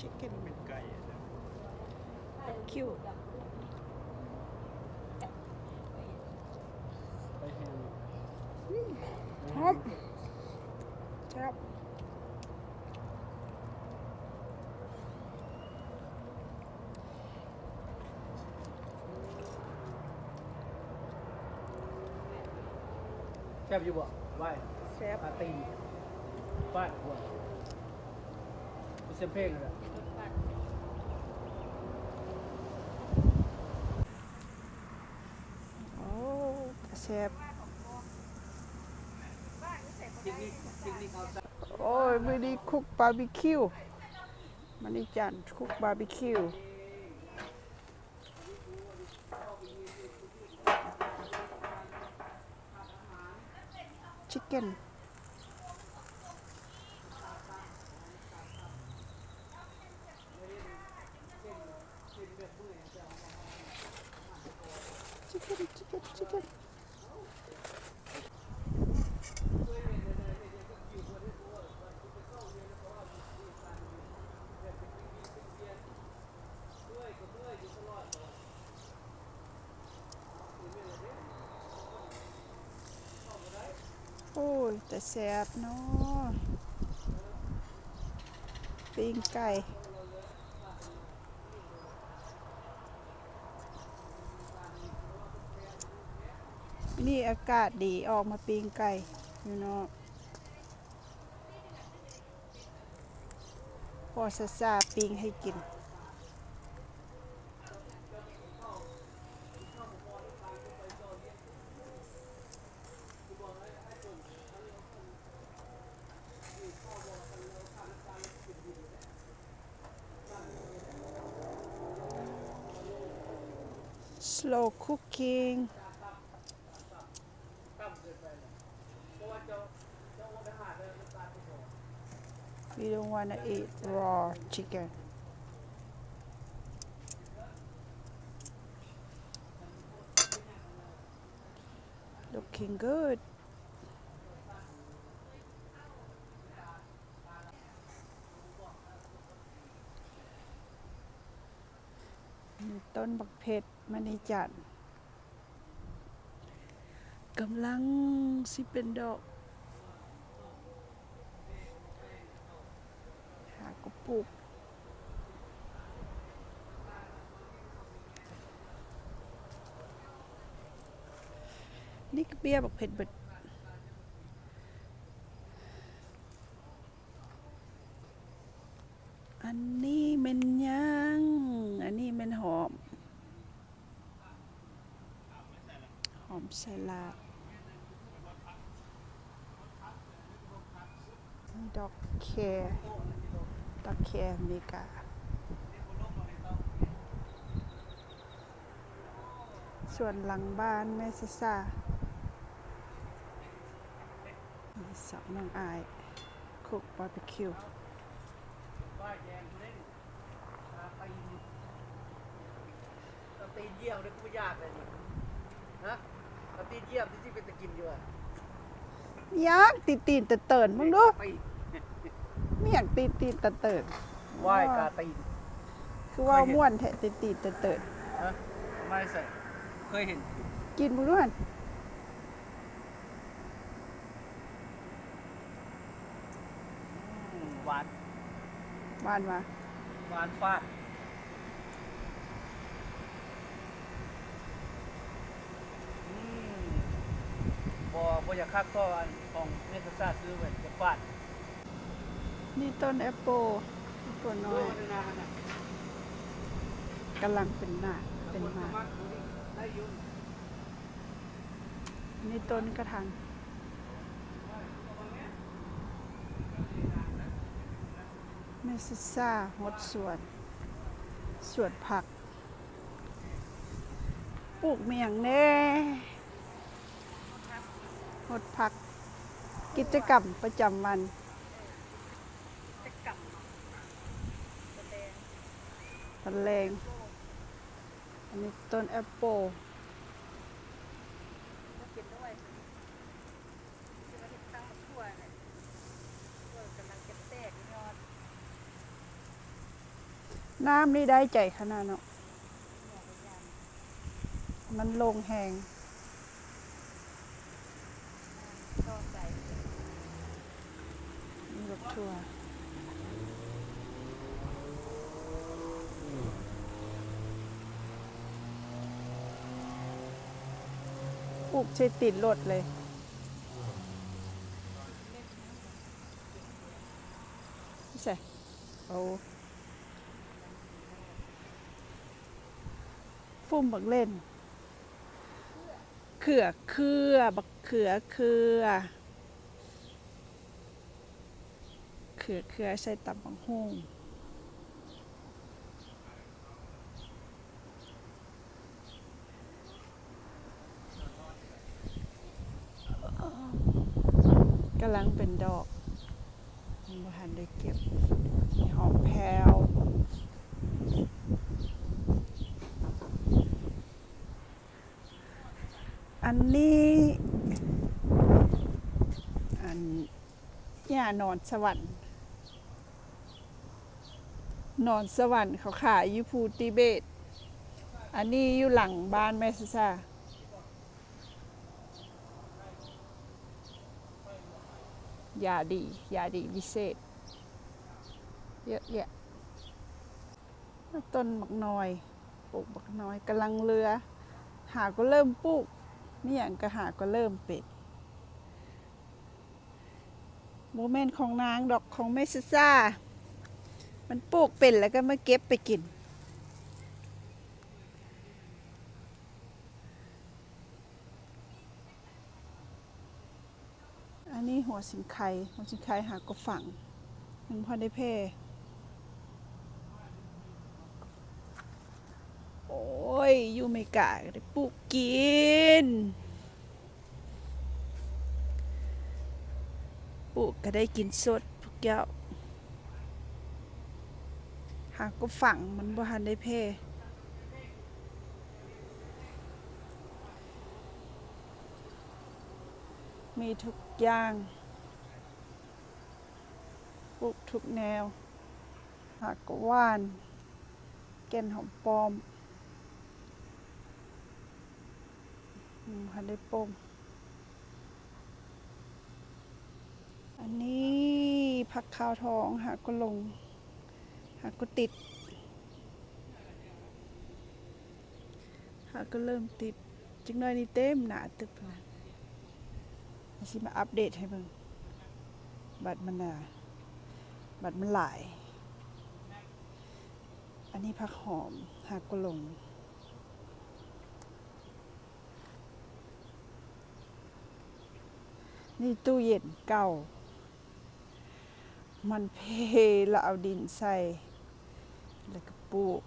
Chicken ເປັນໄກ່ ບາບີຄິວ ຫອມ ແຊບ. ແຊບຢູ່ບໍ່? ໄວ້ ແຊບ ປາຕີນ ຟາດຫົວ ເປັນສຽງເພງເລີຍ. ໂອ້ ຕາແຊບ. ໂອ້ຍ ມື້ນີ້ຄຸກບາບີຄິວ ມື້ນີ້ຈານຄຸກບາບີຄິວ. Chicken. Chicken, chicken, chicken. ໂອ້ຍ ຕາແຊບເນາະ ປີ້ງໄກ່. ນີ້ອາກາດດີ ອອກມາປີ້ງໄກ່ຢູ່ເນາະ. ພໍ່ຊາຊາປີ້ງໃຫ້ກິນ. Slow cooking. We don't wanna eat raw chicken. Looking good. ຕົ້ນບັກເຜັດ ມະນີຈັນ ກຳລັງຊິເປັນດອກ ຫາກໍປູກ. ນີ້ກະເບ້ຍບັກເຜັດເບິດ. ອັນນີ້ແມ່ນຫຍັງ? ອັນນີ້ແມ່ນຫອມ ຫອມສະຫຼັດ ດອກແຄ ດອກແຄອາເມລິກາ. ສວນຫຼັງບ້ານແມ່ຊາຊາ ສອງນ້ອງອ້າຍ ຄຸກບາບີຄິວ. ເອົາຕີນຢຽບເດີ ກູບໍ່ຢາກເລີຍນີ້ ຮະ ເອົາຕີນຢຽບຊິເປັນຕາກິນຢູ່ຫວາ? ຫຍັງຕີນໆເຕີນໆ ເບິ່ງດູ ມີຫຍັງຕີນໆເຕີນໆ? ວາຍ ກາຕີນ ຄືເວົ້າມ່ວນແທ້ ຕີນໆເຕີນໆ ຮະ ມາແຕ່ໃສ? ເຄີຍເຫັນ ກິນເບິ່ງດູຫັ້ນ. ອືມ ຫວານ ຫວານຫວາ? ຫວານຟາດ. ອືມ ບໍ່ ບໍ່ຢາກຄັກທໍ່ອັນຂອງເນຊາຊາຊື້ໄວ້ ຢາກຟາດ. ນີ້ຕົ້ນແອັບເປິ້ນ ແອັບເປິ້ນນ້ອຍ ກຳລັງເປັນໝາກ ເປັນໝາກ. ນີ້ຕົ້ນກະທັນ ແມ່ຊາຊາຫົດສວນ ສວນຜັກ ປູກແມ່ຫຍັງແດ່? ຫົດຜັກ ກິດຈະກຳປະຈຳວັນ ຕອນແລງ. ອັນນີ້ຕົ້ນແອັບເປິ້ນ ກິນດ້ວຍ ຊິມາເຮັດຕຳບັກຖົ່ວແຫຼະ ຖົ່ວກຳລັງຈະແຕກຍອດ. ນ້ຳນີ້ໄດ້ໃຈຂະໜາດເນາະ ມັນໂລ່ງແຮງ. ມີບັກຖົ່ວ ປູກໃສ່ຕີນລົດເລີຍ. ໃສ່ ໂອ້ ຟຸມບັກເລັ່ນ ເຂືອເຄືອ ບັກເຂືອເຄືອ ເຂືອເຄືອໃສ່ຕຳບັກຫຸ່ງ. ກຳລັງເປັນດອກ ຍັງບໍ່ທັນໄດ້ເກັບ ມີຫອມແພ້ວ. ອັນນີ້ ອັນ ຫຍ້າໜອນສະຫວັນ ໜອນສະຫວັນເຂົາຂາຍຢູ່ພູຕິເບດ. ອັນນີ້ຢູ່ຫຼັງບ້ານແມ່ຊາຊາ. ຢາດີ ຢາດີວິເສດ ເຍາະແຍະ. ຕົ້ນບັກໜ່ອຍ ປູກບັກໜ່ອຍກຳລັງເຫຼືອ ຫາກໍເລີ່ມປູກ ມີຫຍັງກໍຫາກໍເລີ່ມເປັນ. ບໍ່ແມ່ນຂອງນາງດອກ ຂອງແມ່ຊາຊາ ມັນປູກເປັນແລ້ວກໍມາເກັບໄປກິນ. ອັນນີ້ຫົວສິງໄຄ ຫົວສິງໄຄຫາກໍຝັງ ຍັງບໍ່ທັນໄດ້ແຜ່. ໂອ້ຍ ຢູ່ເມກາກໍໄດ້ປູກກິນ ປູກກໍໄດ້ກິນສົດພວກເຈົ້າ ຫາກໍຝັງ ມັນບໍ່ທັນໄດ້ແຜ່. ມີທຸກຢ່າງ ປູກທຸກແນວ ຜັກຫວານ ແກ່ນຫອມປ້ອມ ຍັງບໍ່ທັນໄດ້ປົ່ງ. ອັນນີ້ຜັກຂາວທອງ ຫາກໍຫຼົງ ຫາກໍຕິດ ຫາກໍເລີ່ມຕິດ ຈັກໜ້ອຍນີ້ເຕັມໜ້າຕຶບພຸ້ນນະ. ຊິມາອັບເດດໃຫ້ເບິ່ງ ບັດມັນ ບັດມັນຫຼາຍ. ອັນນີ້ຜັກຫອມ ຫາກໍຫຼົງ. ນີ້ຕູ້ເຢັນເກົ່າ ມັນເພ ລະເອົາດິນໃສ່ ລະກະປູກ